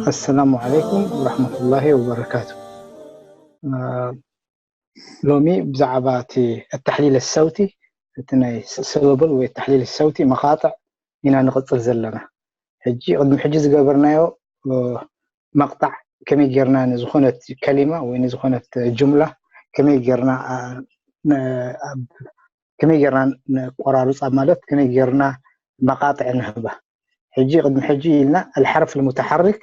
السلام عليكم ورحمة الله وبركاته. ሎሚ ብዛዕባ እቲ التحليل الصوتي፣ እቲ ናይ ስብብል ወይ التحليل الصوتي መቓጥዕ ኢና ንቕጽል ዘለና። ሕጂ ቅድሚ ሕጂ ዝገበርናዮ መቕጣዕ ከመይ ጌርና ንዝኾነት ከሊማ ወይ ንዝኾነት ጅምላ ከመይ ጌርና ከመይ ጌርና ንቆራርፃ ማለት ከመይ ጌርና መቓጥዕ ንህባ። ሕጂ ቅድሚ ሕጂ ኢልና الحرف المتحرك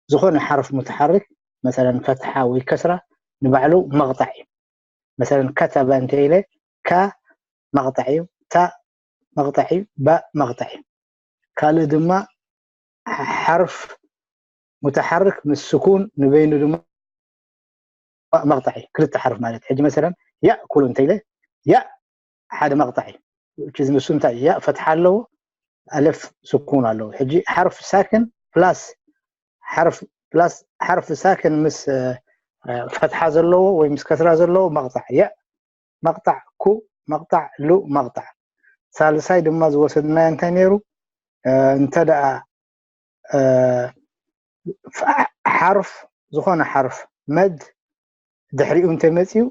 ዝኾነ حرف متحرك مثلا ፈትሓ ወይ ከስራ ንባዕሉ መቕጣዕ እዩ። مثلا كتب እንተ ኢለ ካ መቕጣዕ እዩ፣ ታ መቕጣዕ እዩ፣ ባ መቕጣዕ እዩ። ካልእ ድማ حرف متحرك ምስ ስኩን ንበይኑ ድማ መቕጣዕ እዩ። ክልተ حرف ማለት ሕጂ مثلا ያእኩሉ እንተ ኢለ ያእ ሓደ መቕጣዕ እዩ። እዚ ንሱ እንታይ ያእ ፈትሓ ኣለዎ፣ ኣለፍ ስኩን ኣለዎ። ሕጂ حرف ساكن plus حرف plus حرف ساكن ምስ ፈትሓ ዘለዎ ወይ ምስ ከስራ ዘለዎ መቕጣዕ ያእ መቕጣዕ ኩ መቕጣዕ ሉ መቕጣዕ። ሳልሳይ ድማ ዝወሰድናዮ እንታይ ነይሩ? እንተ ደኣ حرف ዝኾነ حرف مد ድሕሪኡ እንተመፅዩ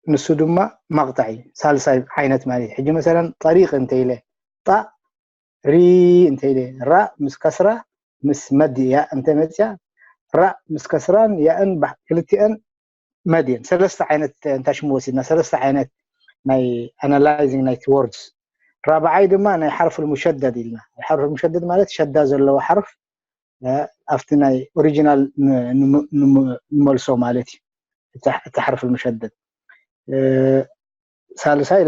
ንሱ ድማ መቕጣዕ እዩ። ሳልሳይ ዓይነት ማለት እዩ። ሕጂ مثلا ጠሪቅ እንተ ኢለ ጣ ሪ እንተ ኢለ ራ ምስ ከስራ ምስ መድ እያ እንተ መፅያ ራ ምስ ከስራን ያእን ክልቲአን መድ እየን። ሰለስተ ዓይነት እንታይ ሽሙ ወሲድና ሰለስተ ዓይነት ናይ analyzing ናይ words። ራብዓይ ድማ ናይ حرف المشدد ኢልና። حرف المشدد ማለት ሸዳ ዘለዎ حرف ኣብቲ ናይ ኦሪጂናል ንመልሶ ማለት እዩ። እቲ حرف المشدد ሳልሳይ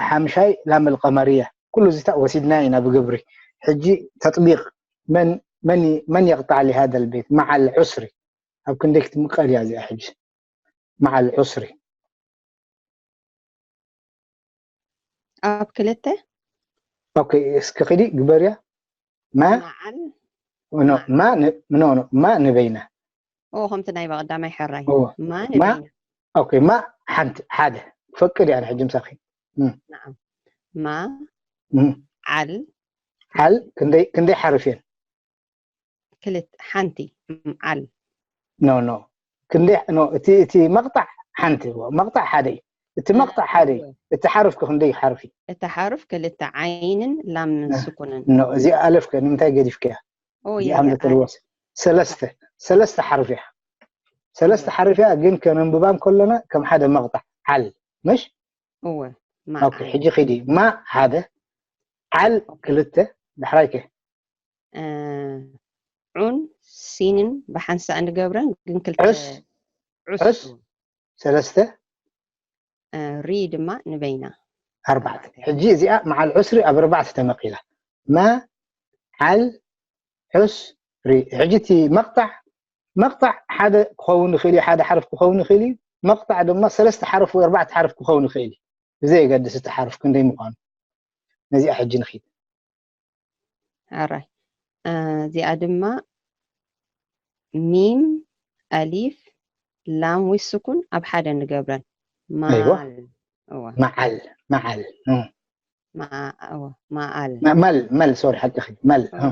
ሓምሻይ لام القمرية። ኩሉ እዚታ ወሲድና ኢና ብግብሪ። ሕጂ تطبيق من من من يقطع لي هذا البيت مع العسر ኣብ ክንደይ ክትምቀል እያ እዚኣ ሕጂ مع العسر ኣብ ክልተ ኦኬ እስኪ ክዲ ግበርያ ማ መዓል ኖ ማ ኖ ኖ ማ ንበይና ኦ ከምቲ ናይ በቐዳማይ ሕራይ ኦ፣ ማ ማ ንበይና ኦኬ ማ ሓንቲ ሓደ ፈቅድ እያ ሕጂ ምሳኺ ናዓም ማ እም፣ ዓል ሓል ክንደይ ክንደይ ሓርፍ እየን ክልተ ሓንቲ ዓል ኖ ኖ ክንደይ ኖ እቲ እቲ መቕጣዕ ሓንቲ እዎ፣ መቕጣዕ ሓደ እዩ። እቲ መቕጣዕ ሓደ እዩ። እቲ ሓርፍ ከ ክንደይ ሓርፍ እዩ? እቲ ሓርፍ ክልተ ዓይንን ላም ስኩንን ኖ እዚ ኣለፍከ ንምንታይ ገዲፍከያ? ኦ እዚ ያ ሓምዘት ያ ልወስ ሰለስተ ሰለስተ ሓርፍ እያ። ሰለስተ ሓርፍ እያ ግን ከነንብባ ከለና ከም ሓደ መቕጣዕ ዓል ምሽ እወ ማ ኦኬ ሕጂ ኺዲ ማ ሓደ ዓል ክልተ ዳሕራይ ከ እ፣ ዑን ሲንን ብሓንሳእ ንገብረን ግን ክልተ ዕስ ዑስ ዕስ ሰለስተ እ፣ ሪ ድማ ንበይና ኣርባዕተ ሕጂ እዚኣ መዓል ዕስሪ ኣብ ኣርባዕተ ተመቒላ ማ ዓል ዕስ ሪ ሕጂ እቲ መቕጣዕ መቕጣዕ ሓደ ክኸውን ይኽእል እዩ ሓደ ሓርፍ ክኸውን ይኽእል እዩ መቕጣዕ ድማ ሰለስተ ሓርፍ ወይ ኣርባዕተ ሓርፍ ክኸውን ይኽእል እዩ ብዘይ የገድስ እቲ ሓርፍ ክንደይ ምዃኑ ነዚኣ ሕጂ ንኺድ ኣራይ እ፣ እዚኣ ድማ ሚም ኣሊፍ ላም ወይ ስኩን ኣብ ሓደ ንገብረን ኣይዋ። ማል እወ መዓል መዓል እ። ማ- እወ፣ ማኣል መ- መል መል ሶሪ ሓቅኺ መል እ።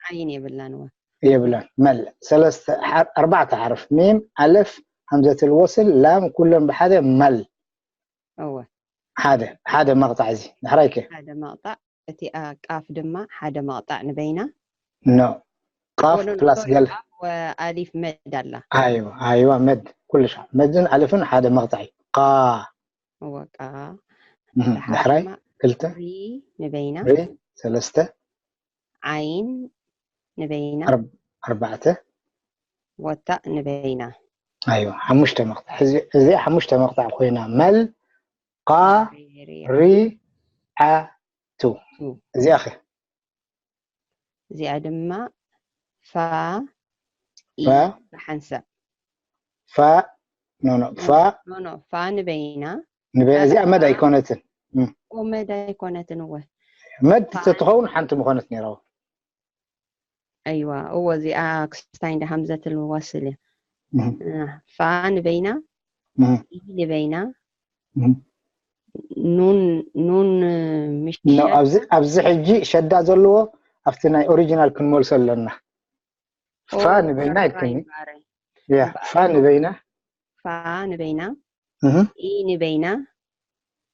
ዓይን የብላን እወ የብላን መል ሰለስተ ሓር- ኣርባዕተ ሓርፍ ሚም ኣለፍ ሃምዘትል ወስል ላም ኩለን ብሓደ መል እወ ሓደ ሓደ መቕጣዕ እዚ ዳሕራይከ ሓደ መቕጣዕ እቲኣ ቃፍ ድማ ሓደ መቕጣዕ ንበይና ኖ ቃፍ ወ- ኖ፣ ኖ፣ ፕላስ ሶሪ፣ ገለ ቃፍ ወኣሊፍ መድ ኣላ ኣይዋ ኣይዋ መድ ኩሉ ሻዕ መድን ኣለፍን ሓደ መቕጣዕ እዩ ቃ እወ ቃ እህ፣ ደሓር ዳሕራይ ድማ ክልተ ሪ ንበይና ሪ ሰለስተ ዓይን ንበይና ኣርብ- ኣርባዕተ ወታእ ንበይና ኣይዋ ሓሙሽተ መቕጣዕ እዚ- እዚ ሓሙሽተ መቕጣዕ ኮይና መል ቃ ሪ- ሪ- ሪ ዓ ቱ ቱ። እዚኣ ኸ እዚኣ ድማ ፋ ኢ ፋ ብሓንሳእ ፋ ኖ ኖ ፋ ኖ ኖ ፋ ንበይና ንበ- እዚኣ መድ ፋ- ኣይኮነትን ኦ መድ ኣይኮነትን እወ መድ ፋ- ተትኸውን ሓንቲ ምኾነት ነይራ ኣይዋ እወ እዚኣ ክስታይ እንደ ሃምዘትል ወስል እያ እህ፣ እ፣ ፋ ንበይና እህ፣ ኢ ንበይና እህ። ኑን ኑን ምሽ ኖ ኣብዚ ኣብዚ ሕጂ ሸዳ ዘለዎ ኣብቲ ናይ ኦሪጂናል ክንመልሶ ኣለና። ፋ ንበይና ኢልክኒ። ያ ፋ ንበይና ፋ ንበይና እህ ኢ ንበይና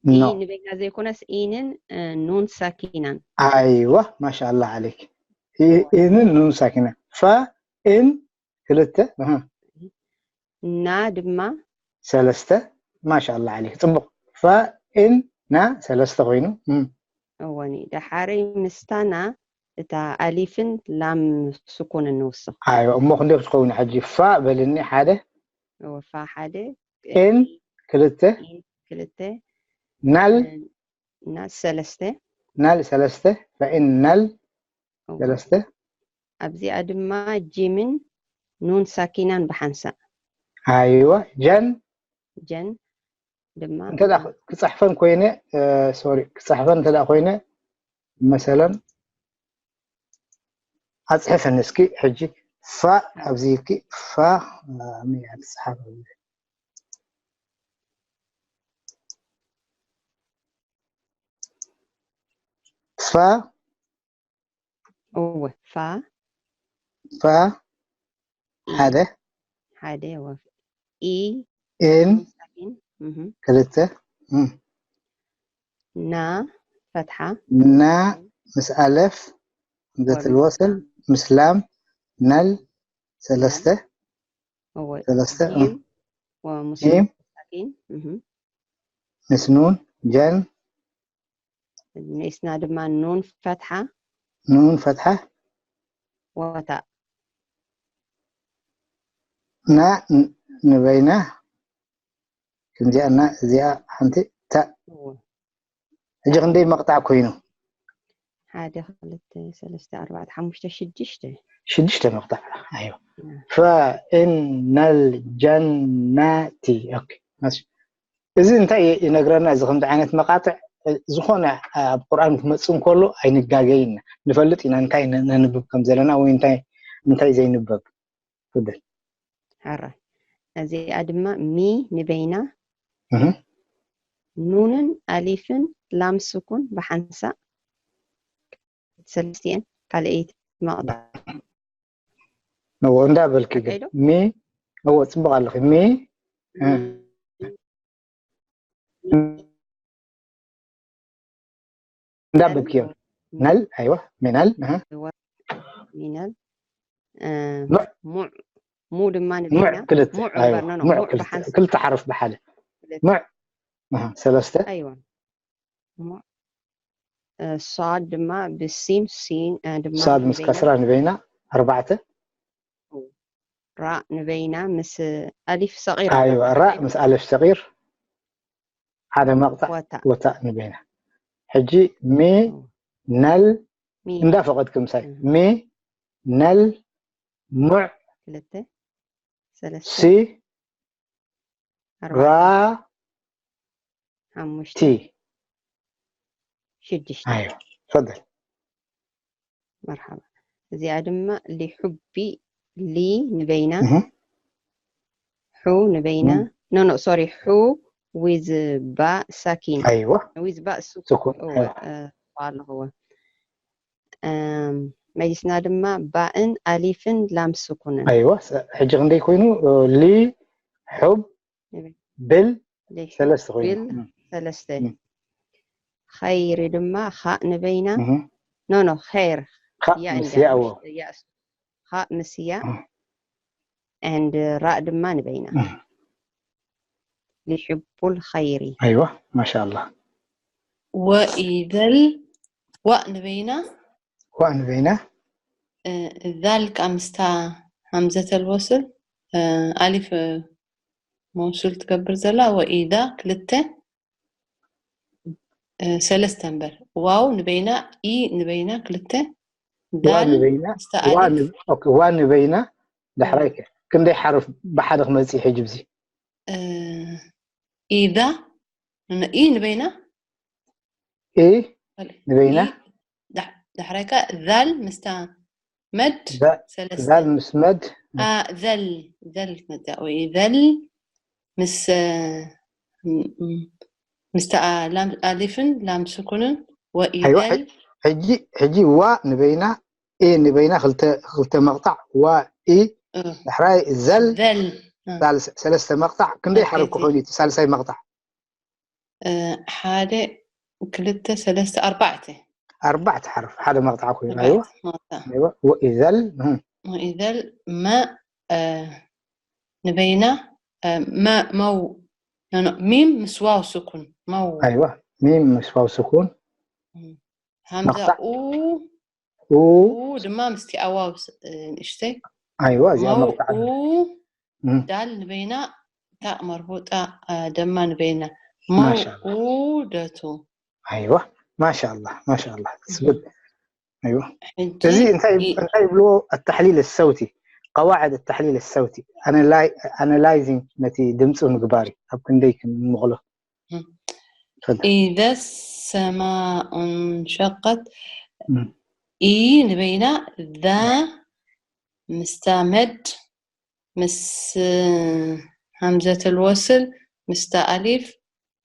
ኖ ኢ ንበይና ዘይኮነስ ኢንን እ፣ ኑን ሳኪናን ኣይዋ ማሻአላ ዓለይክ። ኢ- ኢንን ኑን ሳኪና ፋ ን ክልተ እህ ና ድማ ሰለስተ ማሻአላ ዓለይክ። ጽቡቕ ፋ ን ና ሰለስተ ኮይኑ እም። እወኒ ደሓረይ ምስታና እታ ኣሊፍን ላም ስኩንን ንውስኽ። ኣይዋ እሞ ክንደይ ክትኸውን ሕጂ ፋ በልኒ ሓደ እወ ፋ ሓደ ን ክልተ ኢ ክልተ ናል እ፣ ና ሰለስተ ናል ሰለስተ ፈኢን ናል እወ። ሰለስተ ኣብዚኣ ድማ ጂምን ኑን ሳኪናን ብሓንሳእ ኣይዋ ጀን ጀን ድማ እንተ ደኣ ክጽሕፈን ኮይነ ሶሪ ክጽሕፈን እንተ ደኣ ኮይነ መሰለን ኣጽሕፈን እስኪ ሕጂ ፋ ኣብዚ ኢልኪ ፋ ኣሚያ ትጽሓፍ ፋ እወ ፋ ፋ ሓደ ሓደ ወ ኢ ን ሳኪን እህ ክልተ እም። ና ፈትሓ ና ምስ ኣለፍ ዘትል ወሰል ምስ ላም ናል ሰለስተ እወ ሰለስተ ጂም ወሙስ ጂም ሳኪን እህ ምስ ኑን ጀን ንእስና ድማ ኑን ፈትሓ ኑን ፈትሓ ወታ ና ን- ንበይና ከምዚኣ ና እዚኣ ሓንቲ ታ እወ ሕጂ ክንደይ መቕጣዕ ኮይኑ ሓደ ክልተ ሰለስተ ኣርባዕተ ሓሙሽተ ሽዱሽተ ሽዱሽተ መቕጣዕ ኣዮ ፈ ን ናል ጀናቲ ኦኬ ማሽ እዚ እንታይ ይነግረና? እዚ ከምዚ ዓይነት መቃጥዕ ዝኾነ ኣብ ቁርኣን ክመጽእ እንከሎ ኣይንጋገይና ንፈልጥ ኢና እንታይ ነንብብ ከም ዘለና ወይ እንታይ እንታይ ዘይንበብ ትብል። ሕራይ እዚኣ ድማ ሚ ንበይና እህ ኑንን ኣሊፍን ላም ስኩን ብሓንሳእ ሰለስቲኤን ካልኣይቲ መቕጣዕ እዎ እንዳበልኪ ግን ኣካይዶ? ሚ እዎ ጽቡቕ ኣለኺ ሚ እ። እንዳበልኪ እዮም ነል ኣይዋ ሚናል እህ ሚናል እ፣ ሙዕ። ሙዕ ሙ ድማ ሙዕ ንበይና ክልተ ሙዕ ኣይዋ እምበር ኖ ሙዕ ሙዕ ክልተ ብሓንሳእ ክልተ ሓርፍ ብሓደ ሙዕ እህ ሰለስተ ኣይዋ ሙዕ እ፣ ሷድ ድማ ብሲን ሲን እ፣ ድማ ሳድ ምስ ንበይና ከስራ ንበይና ኣርባዕተ ራ ንበይና ምስ ኣሊፍ ሰቂር ኣይዋ ራ ምስ ኣለፍ ሰቂር ሓደ መቕጣዕ ወታ ወታ ንበይና ሕጂ ሚ ነል ሚ እንዳፈቐድኪ ምሳይ እህ። ሚ ነል ሙዕ ክልተ ሰለስተ ሲ ራ ኣርባዕተ ሓሙሽተ ቲ ሽዱሽተ ኣዮ ፈደል መርሓባ እዚኣ ድማ ሊሑቢ ሊ ንበይና እህ። ሑ ንበይና እም። ኖ ኖ ሶሪ ሑ ዊዝ ባ ሳኪን ኣይዋ ዊዝ ባ ሱ ስኩን እወ ኣይዋ እ፣ ኣለኽዎ እም፣ መሊስና ድማ ባእን ኣሊፍን ላም ስኩንን ኣይዋ ሰ- ሕጂ ክንደይ ኮይኑ ሊ ሑብ ንበይ- ብል ሊሕ ሰለስተ ኮይኑ ብል እም። ሰለስተ እም። ኸይሪ ድማ ኻእ ንበይና እህ። ኖ ኖ ኸይር ኻእ ያ ምስ እንዲያ ያ እዎ ውሽጢ ያ እሱ። ኻእ ምስ ያ እህ። and ራእ ድማ ንበይና እህ። ሊሕቡል ኸይሪ ኣይዋ ማሻኣላ ወኢደል ዋእ ንበይና ዋእ ንበይና እ፣ ዛል ከዓ ምስታ ሃምዘተል ወስል እ፣ ኣሊፍ እ፣ መውሱል ትገብር ዘላ ወኢዳ ክልተ እ፣ ሰለስተ እምበር ዋው ንበይና ኢ ንበይና ክልተ ዋ ዳል ንበይና ምስታ ዋ ኣሊፍ ን- ኦኬ፣ ዋ ንበይና ዳሕራይ ከ ክንደይ ሓርፍ ብሓደ ክመጽእ ሕጂ ብዚ እ፣ ኢዳ ን- ኢ ንበይና ኢ ካልእ ንበይና ኢ ዳሕ- ዳሕራይ ከዓ ዛል ምስታ መድ ዛ- ሰለስተ ዛል ምስ መድ አ፣ ዘል ዘል ክትመፅእ ወይ ዘል ምስ እ፣ ም- ም- ምስቲ ኣ- ላም ኣሊፍን ላም ስኩንን ኣይዋ ወኢዘል ሕጂ ሕጂ ዋ ንበይና ኢ ንበይና ክልተ ክልተ መቕጣዕ ዋ ኢ እ፣ ዳሕራይ ዘል ዘል እ፣ ሳልስ- ሰለስተ መቕጣዕ ክንደይ ሓረግ ኣልፌቲ። ክኾኑ እዩ እቲ ሳልሳይ መቕጣዕ እ፣ ሓደ ክልተ ሰለስተ ኣርባዕተ ኣርባዕተ ሓርፍ ሓደ መቕጣዕ ኮይኑ ኣይዋ ኣርባዕተ መቕጣዕ ኣይዋ ወኢዘል እህ፣ ወኢዘል መ እ፣ ንበይና እ፣ መ መው ኖ፣ ኖ፣ ሚም ምስ ዋው ስኩን መው ኣይዋ ሚም ምስ ዋው ስኩን ሃምዛ መቕጣዕ። ኡ ኡ ኡ ድማ ምስቲ ኣዋው ስ- እ፣ ንእሽተይ ኣይዋ እዚኣ መው መቕጣዕ ኡ እህ፣ ዳል ንበይና ታእ መርቡጣ እ፣ ደማ ንበይና መው ማሻኣላ። ኡ ደቱ ኣይዋ ማሻኣላ ማሻኣላ ስብል ኣይዋ ሕጂ እዚ እንታይ ኢ- እንታይ ይብልዎ ኣታሕሊል ሰውቲ ቀዋዕድ ኣታሕሊል ሰውቲ ኣናላይዚንግ ነቲ ድምፂ ምግባር እዩ ኣብ ክንደይ ክንምቕሎ إذا السماء انشقت مم. ኢ ንበይና ذا ምስታ መድ ምስ همزة الوصل ምስታ ኣሊፍ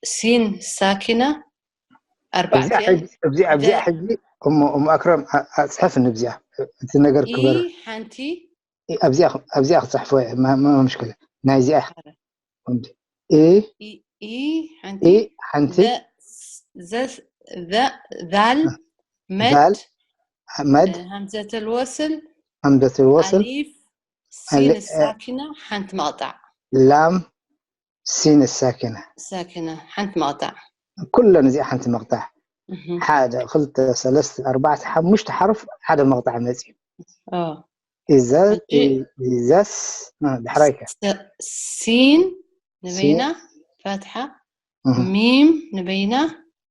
ሲን ሳኪና እዚኣ ኣርባዕቲኤን ሕጂ- እዚኣ እዚኣ ሕጂ እሞ እሞ ኣክረም ኣ- ኣፅሕፍኒ እዚኣ እቲ ነገር ኢ ክበር ሓንቲ ኣብዚኣ ኣብዚኣ ክፅሕፎ እየ ማ- ማ- ምሽክለ ናይዚኣ ኣረ። ከምዚ ኢ ኢ ኢ ሓንቲ ኢ ሓንቲ ዘ- ዘ- ዘ- ዛል መድ ዛል መድ همزة الوصل همزة الوصل ኣሊፍ ሲን ኣሊ- ሳኪና ሓንቲ መቕጣዕ ላም ሲን ሳኪና ሳኪና ሓንቲ መቕጣዕ ኩለን እዚኣ ሓንቲ መቕጣዕ እህ። ሓደ ክልተ ሰለስተ ኣርባዕተ ሓሙሽተ ሓርፍ ሓደ መቕጣዕ መፅዩ ኦ፣ ኢዘ- ሕጂ- ኢዘስ እ፣ ዳሕራይ ከ ሰ- ሲን ንበይና ፈትሓ እህ፣ ሚም ንበይና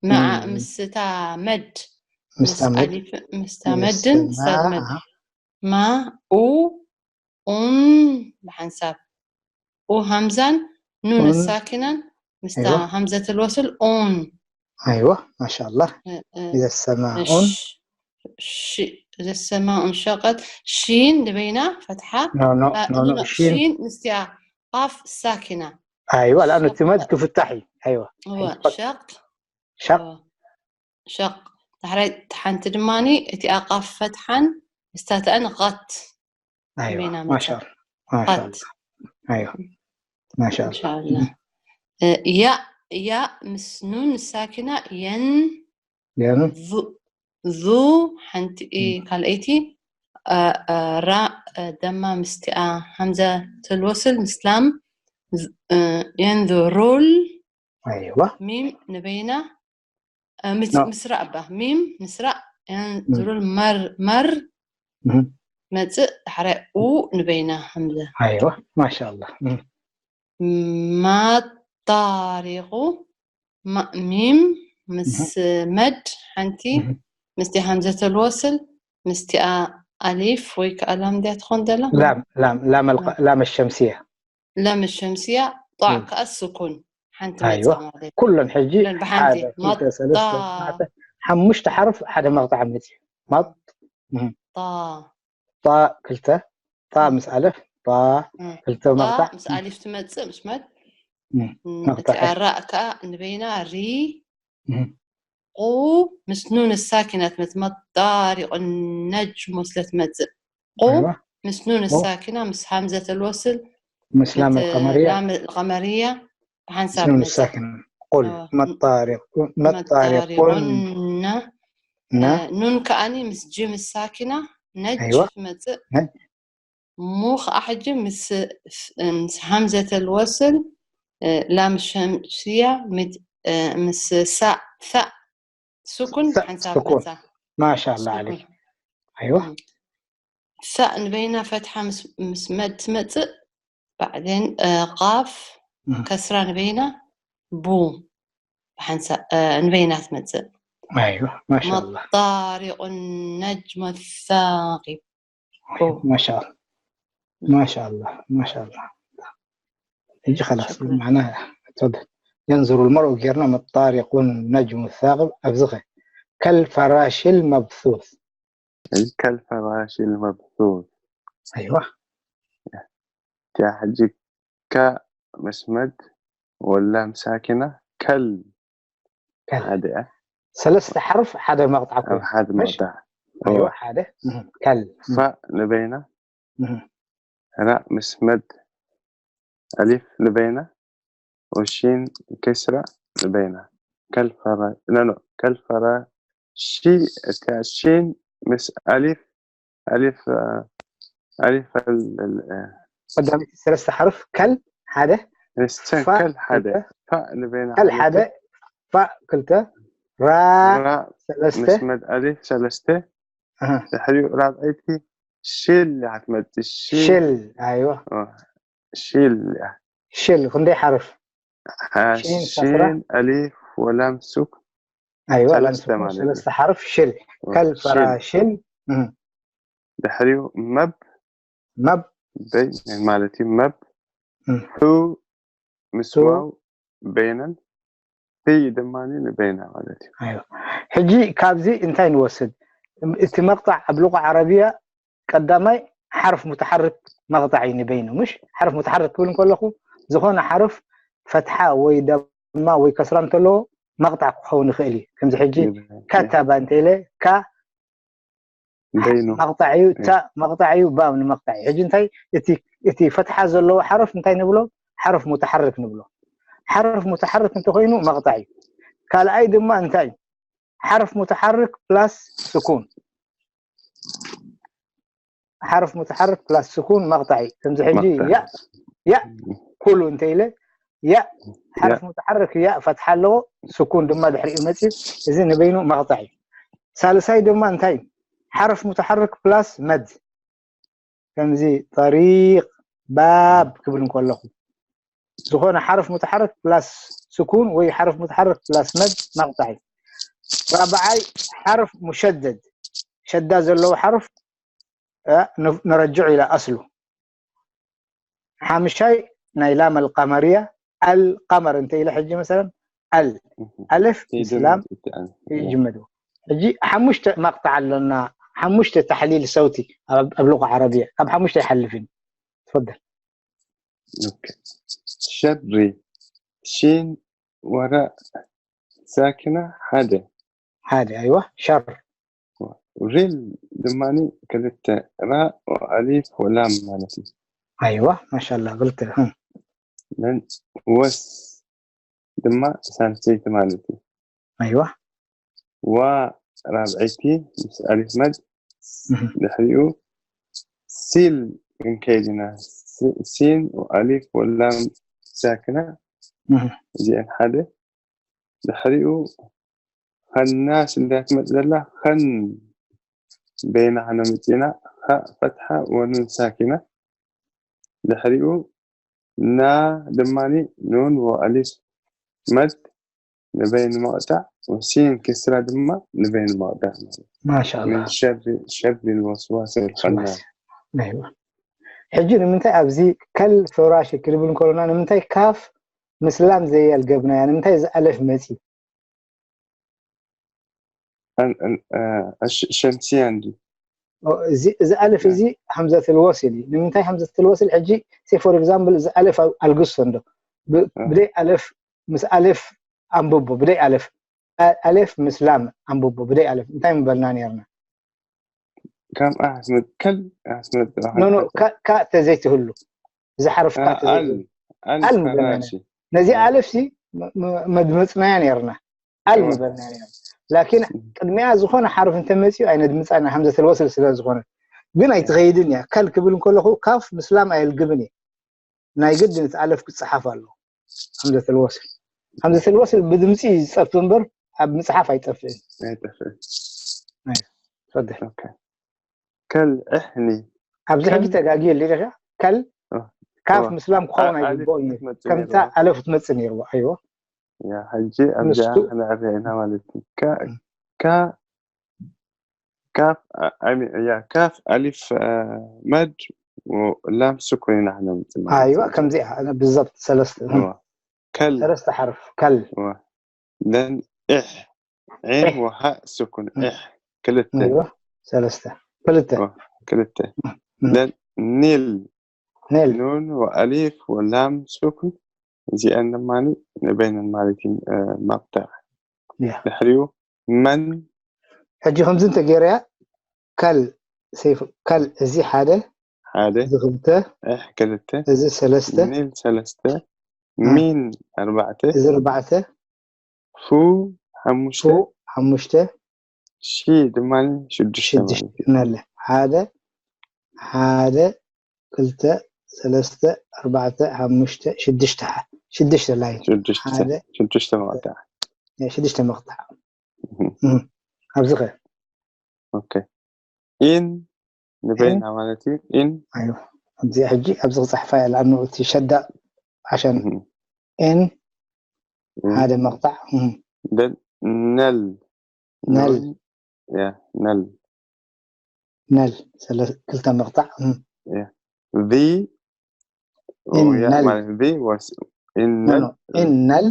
መዓ እም። ምስታ መድ ምስታ ምስ መድ ኣሊፍ ምስታ መድን ምስታ ሳድ መድ ኣሃ፣ ማ ኡ ኡን ብሓንሳብ ኡ ሃምዛን ኑን ኡን። ሳኪናን ምስታ ኣይዋ። همزة الوصل ኡን ኣይዋ ማሻላ እ፣ እ፣ ኢዘ ሰማኡን ሽ- ሽ- إذا السماء انشقت ሺን ንበይና ፈትሓ ኖ ኖ ኣ- ኖ ኖ ኖ፣ ሺን ሺን ምስቲኣ ቃፍ ሳኪና ኣይዋ ላኣኑ እቲ ሸቀ- መድ ክፍታሕ እዩ ኣይዋ እወ ሸቅ ሸቅ እወ። ሸቅ ዳሕራይ ሓንቲ ድማኒ እቲኣ ቃፍ ፈትሓን ምስታተአን ቐት ኣይዋ በይና መጻ። ማሻላ ማሻላ ቐት ኣይዋ ማሻላ እንሻላ እ፣ ያ ያ ምስ ኑን ሳኪና የን ገኑ ዙ ዙ ሓንቲ እ፣ ካልኣይቲ እ፣ እ፣ ራ እ፣ ደማ ምስቲኣ همزة الوصل ምስላም ዝ- እ፣ የንዙሩል ኣይዋ ሚም ንበይና እ፣ ምስ- ኖ። ምስራእ እባ ሚም ምስራእ የንዙሩል መር መር እህ፣ መፅእ ዳሕራይ ኡ ንበይና همزة ኣይዋ ማሻላ እህ፣ ማጣሪቑ ማ- ሚም ምስ መድ ሓንቲ እህ፣ ምስቲ همزة الوصل ምስቲኣ ኣሊፍ ወይ ከዓ ላም ድያ ትኾን ዘላ ላም ላም ላም ኣልቀ- ላም ሸምስያ ላም ሸምስያ ጧዕ እም። ከዓ ስኩን ሓንቲ ኣይዋ። መፃ ማለት ኩለን ሕጂ ኩለን ብሓንቲ ሓደ ክልተ ሰለስተ ማጣ- ኣርባዕተ ሓሙሽተ ሓርፍ ሓደ መቕጣዕ መፅዩ ማጥ ጣ ጣ ክልተ ጣ ምስ ኣለፍ ጣ እም። ክልተ ጣ መቕጣዕ ምስ ኣሊፍ ትመፅእ ምስ መድ እም። እም፣ መቕጣዕ እቲኣ ራ ከዓ ንበይና ሪ እም። ቁ ምስ ኑን ሳኪናት መት መጣሪቁ ነጅ መስለት መፅእ ቁ ኣይዋ። ምስ ኑን ቁ። ሳኪና ምስ همزة الوصل ምስ ላም መት- القمرية ላም القمرية ብሓንሳብ ኑን መፅእ ሳኪና ቁል እዋ። መጣሪቁ መጣሪቁን መጣሪቁና ና እ፣ ኑን ከኣኒ ምስ ጅም ሳኪና ነጅ ኣይዋ። ትመፅእ ነጅ። ሙ ከዓ ሕጂ ምስ ምስ همزة الوصل እ፣ ላም ሸምስያ ምት- እ፣ ምስ ሳእ ሳእ ስኩን ሳእ ሓንሳብ ስኩን። መፃ ማሻላ ስኩን። ዓለይክ ኣይዋ እም። ሳእ ንበይና ፈትሓ ምስ- ምስ መድ ትመፅእ بعدين እ፣ ቃፍ እም። ከስራ ንበይና ቡ ብሓንሳብ እ፣ ንበይና ትመፅእ ኣይዋ ማሻላ مطارق النجم الثاقب ማሻላ ማሻላ ማሻላ ሕጂ خلاص شكرا. معنا تفضل ينظر المرء ጌርና مطارق النجم الثاقب ኣብዚኸ كالفراش المبثوث እዚ كالفراش المبثوث ኣይዋ እቲኣ ሕጂ ካ ምስ መድ ወላም ሳኪና ከል ከል። ሓደ እያ። ሰለስተ ሓርፍ ሓደ መቕጣዕ ኣብ ኮይኑ። ሓደ ምሽ? መቕጣዕ። ኣይዋ እወ። ሓደ እህ፣ ከል እህ፣ ፋእ ንበይና እህ። ራእ ምስ መድ ኣሊፍ ንበይና ወሺን ክስራ ንበይና ከልፈራ ኖ ኖ ከልፈራ ሺ እታ ሺን ምስ ኣሊፍ ኣሊፍ ኣሊፍ ቀዳመይቲ ሰለስተ ሓርፍ ከል ሓደ ንስተን ፋእ ከል ሓደ ክልተ ፋእ ንበይና ከል ማለት ሓደ ፋእ ክልተ ራ ራእ ሰለስተ ምስ መድ ኣሊፍ ሰለስተ እህ፣ ድሕሪኡ ራብዐይቲ ሽል እያ ክትመጽእ ሽል ሽል ኣይዋ ኦ፣ ሽል እያ ሽል ክንደይ ሓርፍ ሽን ከስራ ሽን ኣሊፍ ወላም ሱክ ኣይዋ ሰለስተ ላምስኩን ማለት እዩ። ሰለስተ ሓርፍ ሽል ኦ፣ ከልፈራ ሽል ሽል እህ፣ ድሕሪኡ መብ መብ በይነን ማለት እዩ መብ እህ፣ ሑ ምስ ሑ ዋው በይነን ፊ ድማ ንበይና ማለት እዩ። ኣይዋ ሕጂ ካብዚ እንታይ ንወስድ? እቲ መቕጣዕ ኣብ ሉቃ ዓረብያ ቀዳማይ ሓርፍ ሙተሓርክ መቕጣዕ እዩ ንበይኑ ምሽ ሓርፍ ሙተሓርክ ክብል እንከለኹ ዝኾነ ሓርፍ ፈትሓ ወይ ደማ ወይ ከስራ እንተለዎ መቕጣዕ ክኸውን ይኽእል እዩ። ከምዚ ሕጂ ንበይና። ካታባ እንተ ኢለ ካ በይኑ መቕጣዕ እዩ ታ መቕጣዕ እዩ ባ ንመቕጣዕ እዩ። ሕጂ እንታይ እቲ እቲ ፈትሓ ዘለዎ ሓርፍ እንታይ ንብሎ? ሓርፍ ሙተሓርክ ንብሎ። ሓርፍ ሙተሓርክ እንተኮይኑ መቕጣዕ እዩ። ካልኣይ ድማ እንታይ እዩ? ሓርፍ ሙተሓርክ ፕላስ ስኩን ሓርፍ ሙተሓርክ ፕላስ ስኩን መቕጣዕ እዩ። ከምዚ ሕጂ መቕጣዕ። ያ ያ ኩሉ እንተ ኢለ ያ ሓርፍ ሙተሓርክ ያ ፈትሓ ኣለዎ ስኩን ድማ ድሕሪኡ መፅዩ እዚ ንበይኑ መቕጣዕ እዩ። ሳልሳይ ድማ እንታይ እዩ? ሓርፍ ሙተሓርክ ፕላስ መድ ከምዚ ጠሪቅ ባብ ክብል እንከለኹ ዝኾነ ሓርፍ ሙተሓርክ ፕላስ ስኩን ወይ ሓርፍ ሙተሓርክ ፕላስ መድ መቕጣዕ እዩ። ራብዓይ ሓርፍ ሙሸደድ ሸዳ ዘለዎ ሓርፍ እ፣ ን- ንረጅዑ ኢላ ኣስሉ ሓምሻይ ናይ ላም ኣልቀመርያ ኣልቀመር እንተ ኢለ ሕጂ መሰለን ኣል ኣልፍ ምስ ላም ይጅመዱ። ሕጂ ሓሙሽተ መቕጣዕ ኣለና። ሓሙሽተ ታሕሊል ሰውቲ ኣብ ኣብ ሉቃ ዓረብያ ካብ ሓሙሽተ ይሓልፍ እዩ። ትፈደል ኦኬ። ሸሪ ሺን ወረ ሳኪና ሓደ ሓደ ኣይዋ ሸር ሪል ድማ ክልተ ራ ኣሊፍ ወላም ማለት እዩ። ኣይዋ ማሻላ ክልተ እህ፣ ን ወስ ድማ ሳልሰይቲ ማለት እዩ። ኣይዋ ዋ ራብዐይቲ ምስ ኣሊፍ መድ እህ፣ ድሕሪኡ ሲል ክንከይድ ኢና። ሲ- ሲን ኣሊፍ ወላም ሳክና እህ፣ እዚአን ሓደ ድሕሪኡ ኸና ስለ ትመጽእ ዘላ ኸን በይና ከነምጽእና ኸ ፈትሓ ወኑን ሳኪና ድሕሪኡ ና ድማኒ ኑን ወኣሊፍ መድ ንበይን መቕጣዕ ወሲን ክስራ ድማ ንበይን መቕጣዕ ማለት ማሻላ ምን ሸሪ ሸሪ ልወስዋስ ልኸናስ ኣይዋ። ሕጂ ንምንታይ ኣብዚ ከል ፍራሽ ክንብል እንከሎና ንምንታይ ካፍ ምስላም ዘየልገብናያ ንምንታይ እዚ ኣለፍ መፂ? ሸምስያ እንዲ እዚ ኣለፍ እዚ ሀምዘት ልወስል እዩ። ንምንታይ ሀምዘት ልወስል? ሕጂ ሴ ፎር ኤግዛምፕል እዚ ኣለፍ ኣልግሶ እንዶ ብደይ ኣለፍ ምስ ኣለፍ ኣንብቦ ብደይ ኣለፍ ኣለፍ ምስ ላም ኣንብቦ ብደይ ኣለፍ እንታይ ምበልና ነርና? ካብ ኣስመት ከል ኣስመት ኖ ኖ ካ ተዘይትህሉ እዚ ሓርፍ ካ ተዘይትህሉ ኣል ምበልና ነርና። ነዚ ኣለፍ ሲ መድመፅናያ ነርና ኣል ምበልና ነርና። ላኪን ቅድሚያ ዝኾነ ሓርፍ እንተመፅኡ ኣይነድምፃና ሀምዘት ልወስል ስለ ዝኾነ ግን ኣይትኸይድን እያ። ከል ክብል እንከለኹ ካፍ ምስ ላም ኣየልግብን እየ። ናይ ግድን እቲ ኣለፍ ክፀሓፍ ኣሎ። ሀምዘት ልወስል ሀምዘት ልወስል ብድምፂ እዩ ዝፀፍ እምበር ኣብ ምፅሓፍ ኣይጠፍእን። ኣይጠፍእን። ፈድሕ ኦኬ። ከል ዕሕኒ ኣብዚ ሕጂ ተጋጊ የለ ዲኻ ከል እ፣ ካፍ እወ። ምስላም ክኸውን ኣ- ኣሊፍ ኣይግባኦ እዩ። ክትመጽእ ከምታ ነይርዋ። ኣለፍ ትመፅእ ነይርዋ። ኣይዎ ያ ሕጂ ንሱ- ኣብዚኣ ክንዕርያ ኢና ማለት እዩ። ከ- ከ- ካፍ ኣ- ኣሚ- ያ ካፍ ኣሊፍ እ፣ መድ ላም ስኩን ኢና ክነምጽእ ማለት ኣይዋ እዩ። ከምዚኣ ብዛብት ሰለስተ እወ። ከል ሰለስተ ሓርፍ ከል እወ። ለን ኢሕ ዒን ኢሕ። ወሃእ ስኩን ኢሕ ክልተ ኣይዋ ሰለስተ ክልተ እወ። ክልተ ለን ኒል ኔል ኑን ወኣሊፍ ወላም ስኩን እዚአን ድማ ንበይነን ማለት እዩ እ፣ መቅጣዕ ያ ድሕሪኡ መን ሕጂ ከምዚ እንተገይረያ ከል ሰይፉ ከል እዚ ሓደ ሓደ እዚ ክልተ እሕ ክልተ እዚ ሰለስተ ኒል ሰለስተ ሚን ኣርባዕተ እዚ ኣርባዕተ ፉ ሓሙሽተ ፉ ሓሙሽተ ሺ ድማ ሽዱሽተ ሽዱሽተ ማለት እዩ። ነለ ሓደ ሓደ ክልተ ሰለስተ ኣርባዕተ ሓሙሽተ ሽዱሽተ ሓ- ሽዱሽተ ላይን ሽዱሽተ ሓደ ሽዱሽተ መቐጣዕ ናይ ሽዱሽተ መቕጣዕ እም። ኣብዚ ኸ ኦኬ ኢን ንበይና ማለት እዩ። ኢን ኣዩ ኣብዚ ሕጂ ኣብዚ ክፅሕፋ እያ ለኣኑ እቲ ሸዳ ዓሸን እም፣ ኤን እም። ሓደ መቕጣዕ እም። ደን ነል ነል ያ ነል ነል ሰለ- ክልተ መቕጣዕ እም። ቪ ኢን ያ ነል ማለት ቪ ወስ ኢን ኖ፣ ነል ኖ፣ ኢን ነል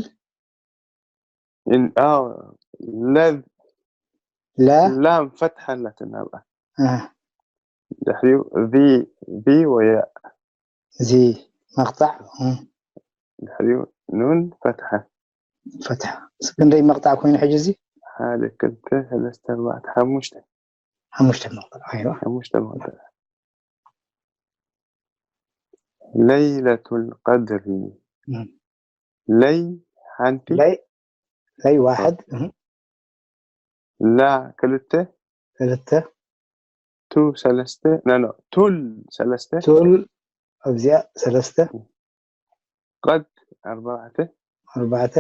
ኢን ኣዎ ለዝ ለ ላም ፈትሐ ኣለትን ኣብኣ እ፣ ድሕሪኡ ቪ ቪ ወያ እዚ መቕጣዕ እ፣ ድሕሪኡ ኑን ፈትሐ ፈትሐ ክንደይ መቕጣዕ ኮይኑ ሕጂ እዚ ሓደ ክልተ ሰለስተ ኣርባዕተ ሓሙሽተ ሓሙሽተ መቕጣዕ ኣይዋ ሓሙሽተ መቕጣዕ ለይለቱል ቀድሪ እም። ለይ ሓንቲ ለይ ለይ ዋሕድ እም፣ ላ ክልተ ክልተ ቱ ሰለስተ ኖ ኖ ቱል ሰለስተ ቱል ኣብዚኣ ሰለስተ ቀድ ኣርባዕተ ኣርባዕተ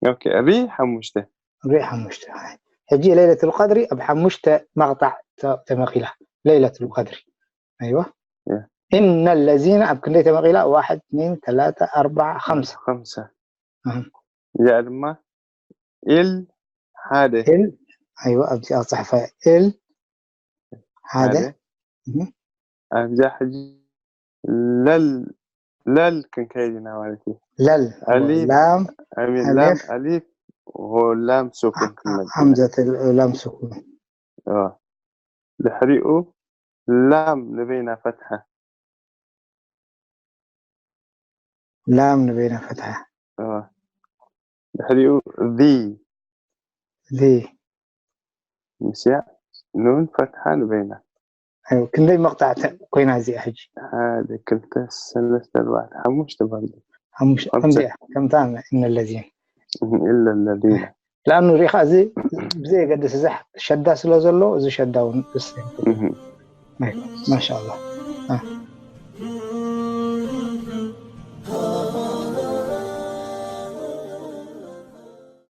ኦኬ ሪ ሓሙሽተ ሪ ሓሙሽተ ሕጂ ለይለቱል ቀድሪ ኣብ ሓሙሽተ መቕጣዕ ተ- ተመቒላ ለይለቱል ቀድሪ ኣይዋ ያ። እነ ለዚነ ኣብ ክንደይ ተመቒላ ዋሕድ እትኒን ተላተ ኣርባዓ ከምሳ ከምሳ ኣህ። እዚኣ ድማ ኢል ሓደ እል ኣይዋ ኣብዚኣ ክፅሕፋ እል ሓደ ሓደ እህ። ኣብዚኣ ሕጂ ለል ለል ክንከይድ ኢና ማለት እዩ ለል ኣሊፍ ላም ኣሚን ኣሊፍ። ላም ኣሊፍ ላም ሱኩን ክንመልስ ኢና። ሃምዘት ላም ስኩን اه ድሕሪኡ ላም ንበይና ፈትሐ ላም ንበይና ፈትሐ اه ድሕሪኡ ዚ እዚ ምስያ ኑን ፈትሐ ንበይና ኣይዋ፣ ክንደይ መቕጣዕ ኮይና እዚኣ ሕጂ ሓደ ክልተ ሰለስተ ኣርባዕተ ሓሙሽተ ባንዲ ሓሙሽተ ሓሙሽተ። ከምዚኣ ከምታ እነ ለዚን ኢለ ለዚና ለኣኑ ሪኻ እዚ ብዘየገድስ እዚ ሸዳ ስለ ዘሎ እዚ ሸዳ እውን ደስ ይብል። ማሻ ኣላ